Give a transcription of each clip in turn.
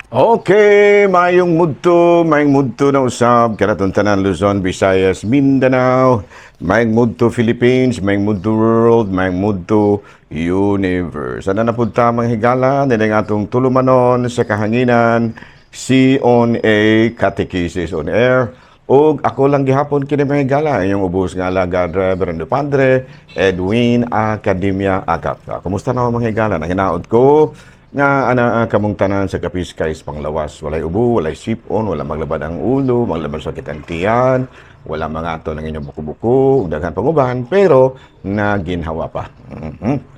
Okay, mayong mudto na usab kanaton tanan Luzon, Visayas, Mindanao, mayong mudto Philippines, mayong mudto world, mayong mudto universe. Ana na pud ta, mga higala, nining atong tulumanon sa kahanginan, C on A Catechesis on Air. Ug ako lang gihapon kini, mga higala, inyong ubos nga alagad, Reverendo Padre Edwin Academia Agap. Kumusta na, mga higala? Nahinaot ko nga ana kamong tanan sa kapiskay panglawas, walay ubo, walay sipon, wala maglabad ang ulo, maglabad sakit ang tiyan, wala mga ato ng inyong buko-buko ug daghan pang uban, pero naginhawa pa.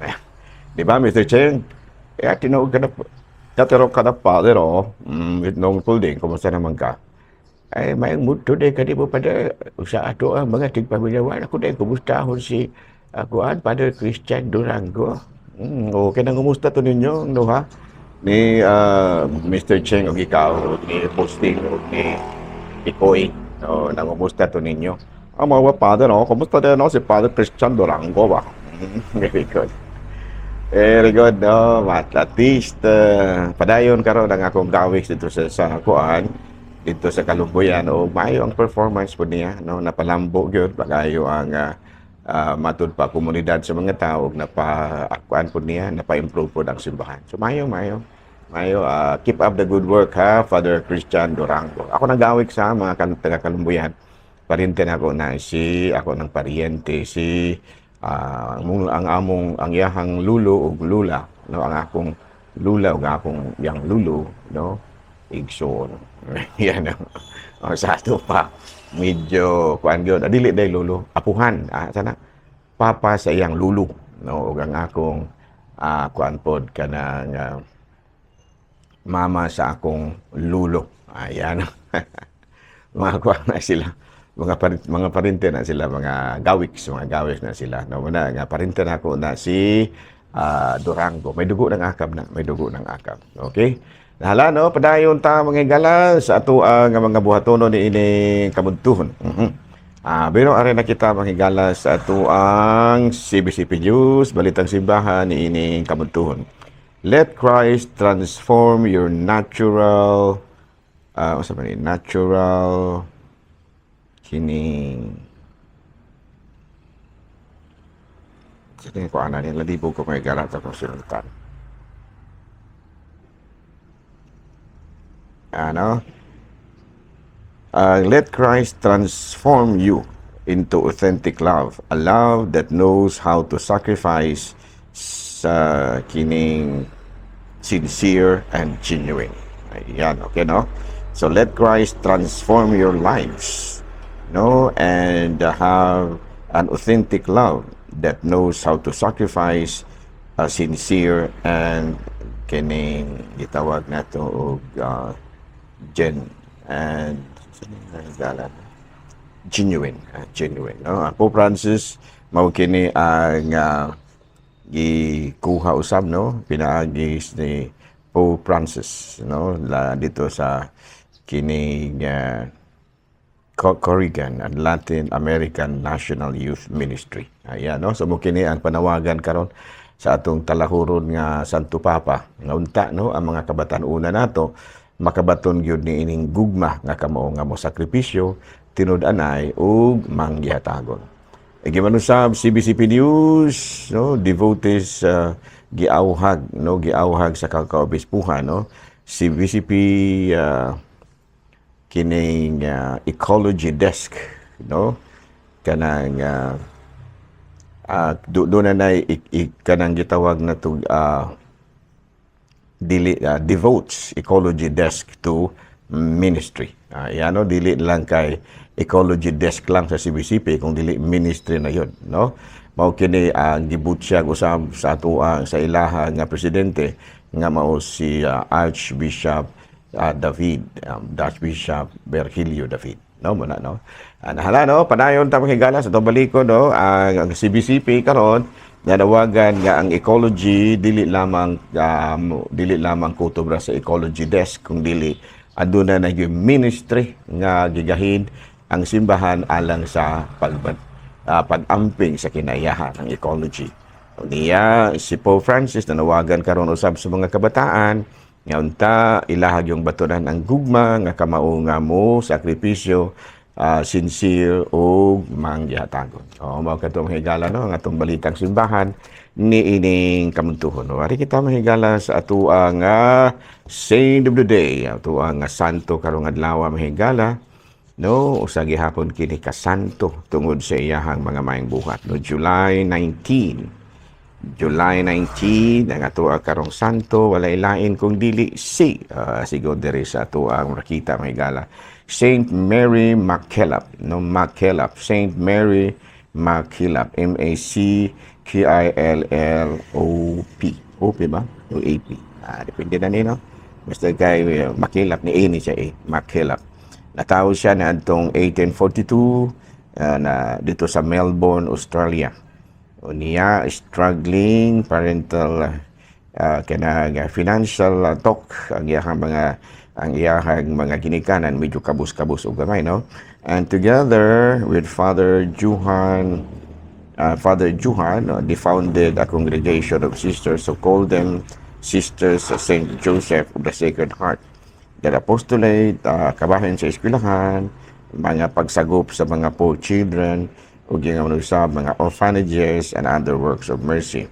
Eh, di ba, Mr. Cheng? Eh, tinuod ka na, katero ka na, Father, oh. Itnong pulding, kumusta naman ka? Ay, may mood today ka di mo, Father, sa ato ang mga tigpaminyawan. Ako dahil kumustahon si kuan, Father Christian Durango. Okay na, kumusta to ninyo, no ha? Ni Mr. Cheng og ikaw, og ni Posting, og ni Ikoy. No, nangumusta to ninyo. Ang mga Father, no? Kumusta din, no? Si Father Christian Durango ba? Very good. Very good, no? But at least, padayon karon ang akong gawis dito sa kuan, dito sa Kalumbuyan, o maayo ang performance po niya, no? Napalambo gyud, pagayo ang matud pa komunidad sa mga tao, ug napa kuan po niya, napa-improve po ang simbahan. So maayo, maayo. Maayo, keep up the good work ha, Father Christian Durango. Ako nang gawik sa mga taga Kalumbuyan. Parente na ako na si ako ng pariente si ang among ang iyahang lulo ug lula, no, ang akong lula ug akong yang lulo, no, igsoon yan, no? O, sa ato pa medyo kuan gyud, dili day lulo, apuhan, sana papa sa iyang lulo, no, ug ang akong kuan pod kanang mama sa akong lulo. Ayan, mga kuan na sila, mga parente na sila, mga gawiks na sila, no? Muna nga parente na ako na si Durango. May dugo ng akab na, may dugo ng akab. Okay. Nahala, no, padayon ta, mga higala, sa ato ang mga buhatono ni ini kamudtuhon. Pero ari na kita, mga higala, sa ato ang CBCP News, Balitang Simbahan ni ini kamudtuhon. Let Christ transform your natural unsa man ni natural kining sige ko ana ni lalibog ko may galat akong sinultan. Ano? Let Christ transform you into authentic love, a love that knows how to sacrifice sa kining sincere and genuine. Ayan, okay, no? So let Christ transform your lives, no? And have an authentic love that knows how to sacrifice, sincere and kining gitawag nato og gen and genuine, genuine, no? Ang Pope Francis mao kini ang gikuha usab, no, pinaagi ni Pope Francis, no, la dito sa kining Corrigan and Latin American National Youth Ministry. Ayan, no? So mo kini ang panawagan karon sa atong talahuron nga Santo Papa nga unta, no, ang mga kabataan una nato makabaton gyud ni ining gugma nga kamao nga mo sakripisyo, tinud-anay ug manggihatagon. E gimanusab CBCP News, no, devotees giawhag, no, giawhag sa kakaobispuhan, no, CBCP kining ecology desk, no, kanang do na nay kanang gitawag na to dili devotes ecology desk to ministry. Yan, no, dili lang kay ecology desk lang sa CBCP kung dili ministry na yon, no? Mao kini ang gibutsyag usab sa atoang sa ilaha nga presidente nga mao si Archbishop David, Archbishop Virgilio David. No, muna, no. Nahala, no, padayon ta, mga higala, sa atong baliko, no, ang CBCP karon nanawagan nga ang ecology dili lamang kutob ra sa ecology desk kung dili aduna na yung ministry nga gigahin ang simbahan alang sa pag-amping sa kinaiyahan ng ecology. Niya si Pope Francis nanawagan karon usab sa mga kabataan Nga unta ilahag yung batunan ang gugma nga kamao nga mo sakripisyo, sincere o manggihatagon. O mao kadtong higala, no, ang atong balitang simbahan ni ining kamuntuhon. No, ari kita mahigala sa atoang Saint of the Day, atoang nga santo karong adlaw, mahigala, no. Usa gihapon kini ka santo tungod sa iyahang mga maayong buhat, no. July 19, July 19, ang atoa karong santo walay lain kung dili si sigod diri sa atoang makita, mahigala, Saint Mary MacKillop, no. MacKillop, Saint Mary MacKillop, M A C K I L L O P. O P ba o A P? Depende na ni, no. Basta kay MacKillop ni A ni siya, A MacKillop. Natawo siya na adtong 1842 na dito sa Melbourne, Australia. Unya struggling parental, kanang financial talk ang iyahang mga ginikanan, medyo kabus-kabus og gamay, no. And together with Father Johan, they founded a congregation of sisters, so called them Sisters of Saint Joseph of the Sacred Heart, that apostolate, kabahin sa eskwelahan, mga pagsagop sa mga poor children ug yung sa mga orphanages and other works of mercy.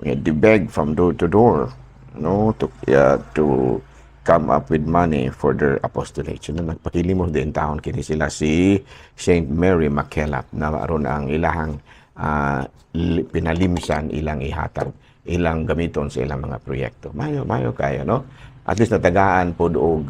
We had to beg from door to door, no, to come up with money for their apostolate. So, nagpakilimos din taon kini sila, si Saint Mary MacKillop, na aron ang ilahang pinalimsan ilang ihatag, ilang gamiton sa ilang mga proyekto. Mayo, mayo kayo, no? At least natagaan pod og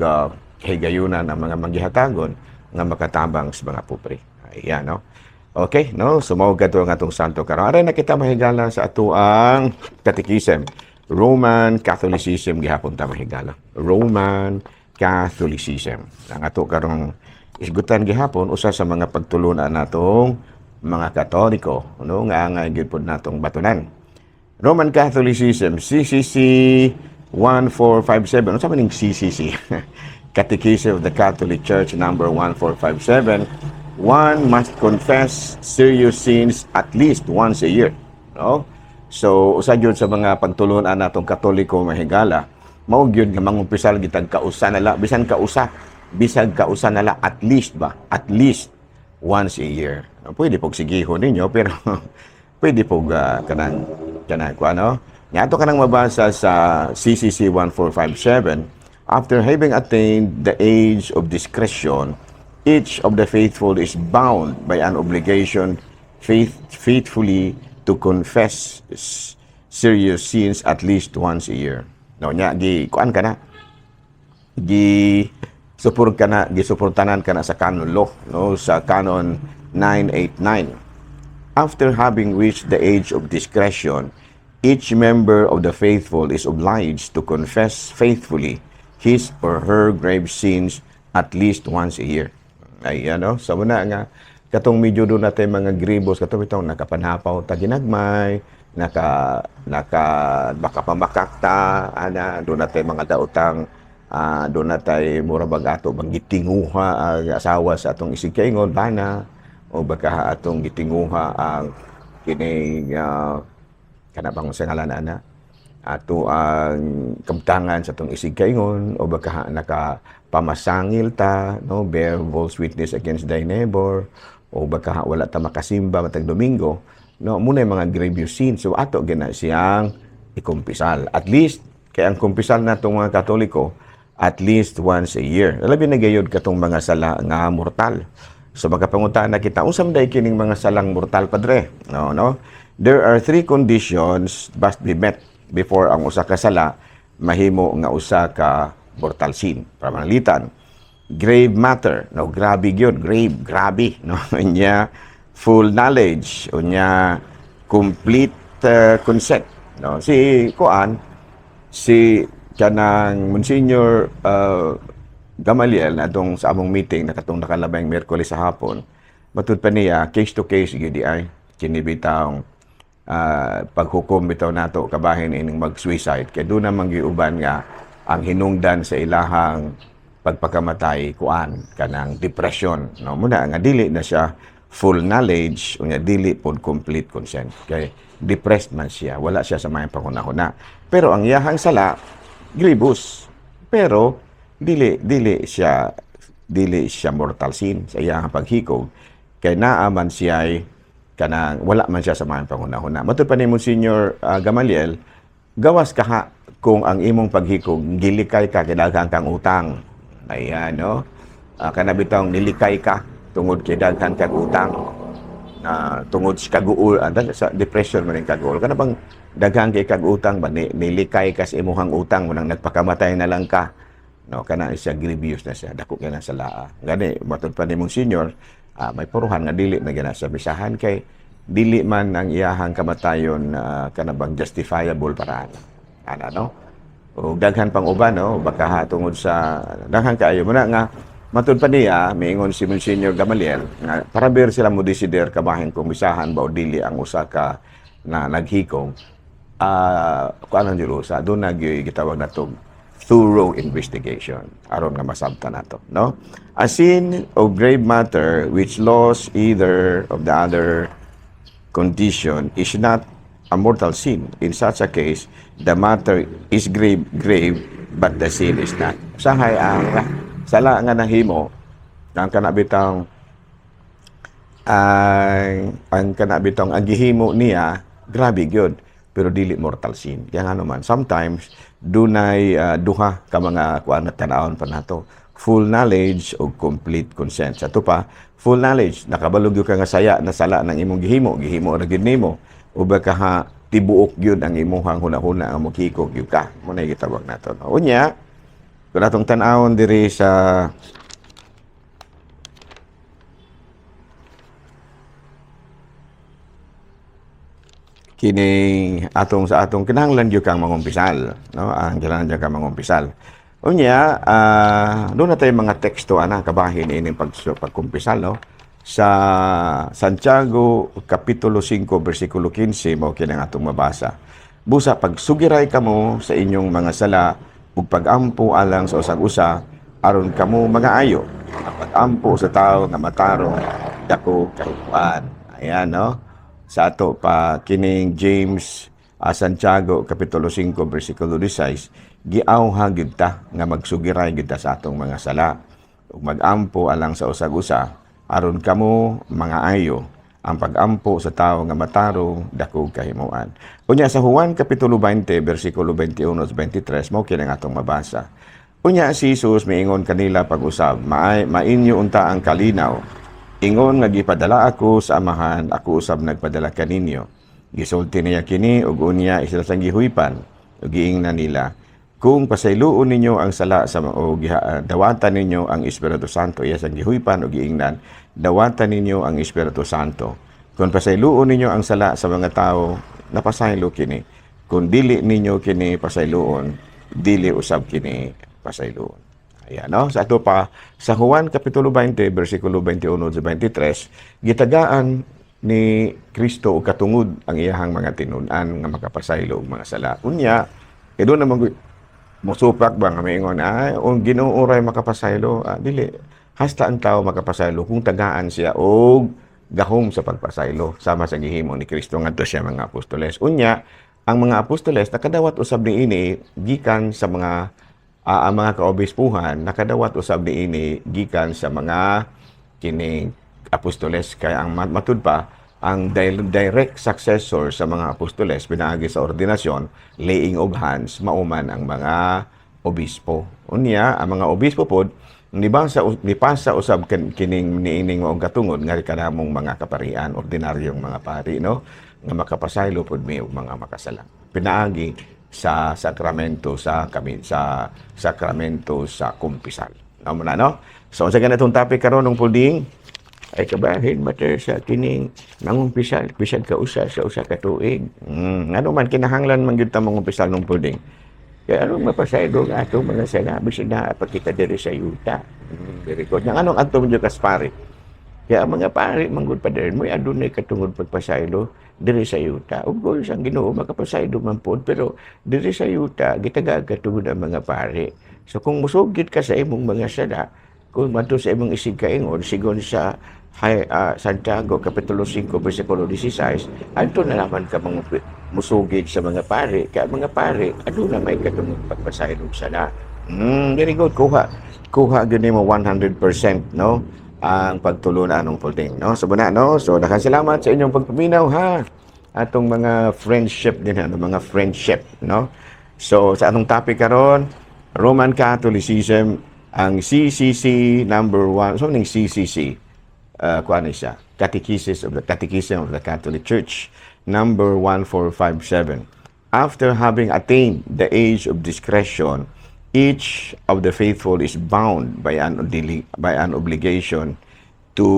higayunan ang mga manggihatagon nga makatabang sa mga pobre. Ayan, no? Okay, no? So, mao kadto ang atong santo karon. Aray na kita, mahigala, sa atoang catechism. Roman Catholicism gihapon ta, mahigala. Roman Catholicism. Ang ato karong isgutan gihapon, usa sa mga pagtulunan natong mga Katoliko, no, nga angay gyud pod natong batunan. Roman Catholicism, CCC 1457. Ano sa ning CCC? Catechism of the Catholic Church number 1457. One must confess serious sins at least once a year. No? So, usa gyud sa mga pagtulunan natong Katoliko, mahigala, mao gyud nga mangumpisal gitag kausa na la, bisan kausa, bisag kausa na la, at least ba, at least once a year. No, pwede pog sigihon ninyo, pero pwede pog kanang kuan, ano? Nga ato kanang mabasa sa CCC 1457, after having attained the age of discretion, each of the faithful is bound by an obligation faithfully to confess serious sins at least once a year. No, nya gi kuan ka na, gi support ka na, gisuportanan ka na sa canon law, no, sa Canon 989. After having reached the age of discretion, each member of the faithful is obliged to confess faithfully his or her grave sins at least once a year. Ay, ano, sa muna nga, katong medyo doon natin mga grievous, katong itong nakapanhapaw ta ginagmay, naka, baka pamakakta, ana, doon natin mga daotang, doon natay mura bag ato bang gitinguha ang asawa sa atong isig kaingon, bana, o baka atong gitinguha ang kining kana bang sa ngalan ana ato ang kabtangan sa atong isig kaingon, o baka naka pamasangil ta, no, bear false witness against thy neighbor, o baka wala ta makasimba matag Domingo, no, muna yung mga grievous sins. So ato gina siyang ikumpisal at least, kay ang kumpisal natong mga Katoliko at least once a year, labi na gayud katong mga sala nga mortal. So makapangutan na kita, unsa man day kining mga salang mortal, padre? No, there are three conditions must be met before ang usa ka sala mahimo nga usa ka mortal sin. Pamanalitan, grave matter, no, grabe gyud, grave, grabe, no. Unya full knowledge, unya complete consent, no. Si kuan, si kanang Monsignor Gamaliel na atong sa among meeting na katong nakalabay Miyerkules sa hapon, matud pa niya case to case gyud ay kini bitawng paghukom bitaw nato kabahin ining mag-suicide, kay doon naman giuban nga ang hinungdan sa ilahang pagpakamatay kuan, kanang depression, no. Muna nga dili na siya full knowledge, unya dili pod complete consent, kay depressed man siya, wala siya sa mayang panghunahuna, pero ang iyahang sala grievous. Pero dili siya mortal sin sa iyang paghikog kay naa man siya kanang wala man siya sa mga panghuna-huna. Matud pa ni Monsignor Gamaliel, gawas kaha kung ang imong paghikog gilikay ka kay daghan kang utang. Ayan, no? Kana bitawng nilikay ka tungod kay daghan kang utang. Tungod sa kaguol, sa depression man ning kaguol. Kana bang daghan kay kag utang ba nilikay ka sa imuhang utang mo nang nagpakamatay na lang ka. No, kana siya, grievous na siya, dako kay na sa laa. Gani matud pa ni Monsignor, may puruhan nga dili na gana sa bisahan kay dili man ang iyahang kamatayon kana bang justifiable para ana, no? O daghan pang uban, no, baka ha, tungod sa daghan kaayo mo na nga matud pa niya, miingon si Monsignor Gamaliel nga para ber sila mo desider kabahin kung bisahan ba o dili ang usa ka na naghikog, kung anong usa doon nagyoy gitawag natong thorough investigation aron nga masabtan nato, no? A sin of grave matter which lost either of the other condition is not a mortal sin. In such a case, the matter is grave, grave, but the sin is not. Usahay ang sala nga nahimo, ang kana bitawng ang gihimo niya grabe gyud pero dili mortal sin. Kaya nga naman sometimes dunay duha ka mga kuan na tan-awon pa nato: full knowledge o complete consent. Sa ato pa, full knowledge, nakabalo gyud ka nga saya na sala ng imong gihimo, gihimo ra gyud nimo, o baka ha tibuok gyud ang imuhang hunahuna nga moghikog gyud ka. Mo na gitawag nato, no? Unya kung atong tan-awon diri sa kining atong sa atong kinahanglan gyud kang mangumpisal, no? Ang kinahanglan gyud kang mangumpisal. Unya, doon na tayo mga teksto ana kabahin ining pagkumpisal, no? Sa Santiago kapitulo 5 bersikulo 15, mao kini ang atong mabasa: "Busa pagsugiray kamo sa inyong mga sala ug pagampo alang sa usag-usa aron kamo magaayo. Ang pagampo sa tawo nga matarong dako kahimuan." Ayan, no? Sa ato pa kining James, Santiago kapitulo 5 bersikulo 16, giawha gyud ta nga magsugiray gyud ta sa atong mga sala ug magampo alang sa usag-usa aron kamo mga ayo. Ang pagampo sa tawo nga matarong dako kahimuan. Unya sa Juan kapitulo 20 bersikulo 21 at 23, mao kini ang atong mabasa: "Unya si Jesus miingon kanila pag-usab, mainyo unta ang kalinaw. Ingon nga gipadala ako sa Amahan, ako usab nagpadala kaninyo. Gisulti niya kini ug unya sila sang gihuypan ug giingnan nila, 'Kung pasayloon ninyo ang sala sa o dawatan ninyo ang Espiritu Santo.' Iya sang gihuypan ug giingnan, 'Dawatan ninyo ang Espiritu Santo. Kung pasayloon ninyo ang sala sa mga tao, napasaylo kini. Kung dili ninyo kini pasayloon, dili usab kini pasayloon.'" Ayan, no? Sa ato pa, sa Juan Kapitulo 20, versikulo 21 sa 23, gitagaan ni Kristo og katungod ang iyahang mga tinun-an nga makapasaylo og mga sala. Unya, kay doon naman musupak ba nga maingon, ay, ang Ginoo ray makapasaylo. Ah, dili. Hasta ang tao makapasaylo kung tagaan siya og gahom sa pagpasaylo sama sa gihimo ni Kristo ngadto siya mga apostoles. Unya, ang mga apostoles nakadawat usab niini gikan sa mga ang mga kaobispuhan nakadawat usab niini gikan sa mga kining apostoles, kay ang matud pa ang direct successor sa mga apostoles pinaagi sa ordinasyon, laying of hands, mauman ang mga obispo. Unya ang mga obispo pod nibasa nipasa usab kining niining maong katungod nga kanamong mga kaparian, ordinaryong mga pari, no, nga makapasaylo pod mi og mga makasala pinaagi sa sakramento sa kami sa sakramento sa kumpisal. Amo na, no? So unsa ganitong topic karon ng pulding Ay kabahin mater sa kining mangumpisal bisan ka usa sa usa ka tuig. Ngano man kinahanglan man gyud ta mangumpisal nung pulding? Kaya aron mapasaylo ang atong mga sala bisan naa pa kita diri sa yuta. Very good. Yang anong adto mo kas pare? Kaya ang mga pari manggod pa diri mo adunay katungod pagpasaylo diri sa yuta. Ug kung ang Ginoo makapasaylo man pod, pero diri sa yuta gitagaan katungod ang mga pari. So kung musugit ka sa imong mga sala, kung madto sa imong isig kaingon sigon sa Santiago kapitulo 5 bersikulo 16, adto na naman ka mga musugid sa mga pari. Kaya mga pari aduna may katungod pagpasaylo sa sala. Very good. Kuha. Kuha gyud nimo 100%, no? Ang pagtulunan ng Pulding, no? So muna, no? So daghang salamat sa inyong pagpaminaw, ha. Atong mga friendship din, ano, mga friendship, no? So sa atong topic karon, Roman Catholicism, ang CCC number 1. So ning CCC, kuan ni siya, Catechesis of the Catechism of the Catholic Church, number 1457. After having attained the age of discretion, each of the faithful is bound by an obligation to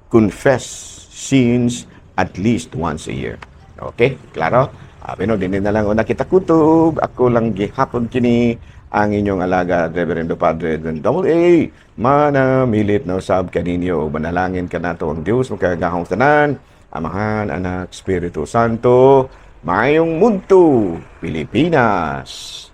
confess sins at least once a year. Okay? Klaro? Pero dinhi na lang una kita kutob. Ako lang gihapon kini ang inyong alaga, Reverendo Padre Edwin Double A. Manamilit na usab kaninyo. Manalangin kanato ang Diyos, makagagahong tanan, Amahan, Anak, Espiritu Santo. Maayong mudto, Pilipinas.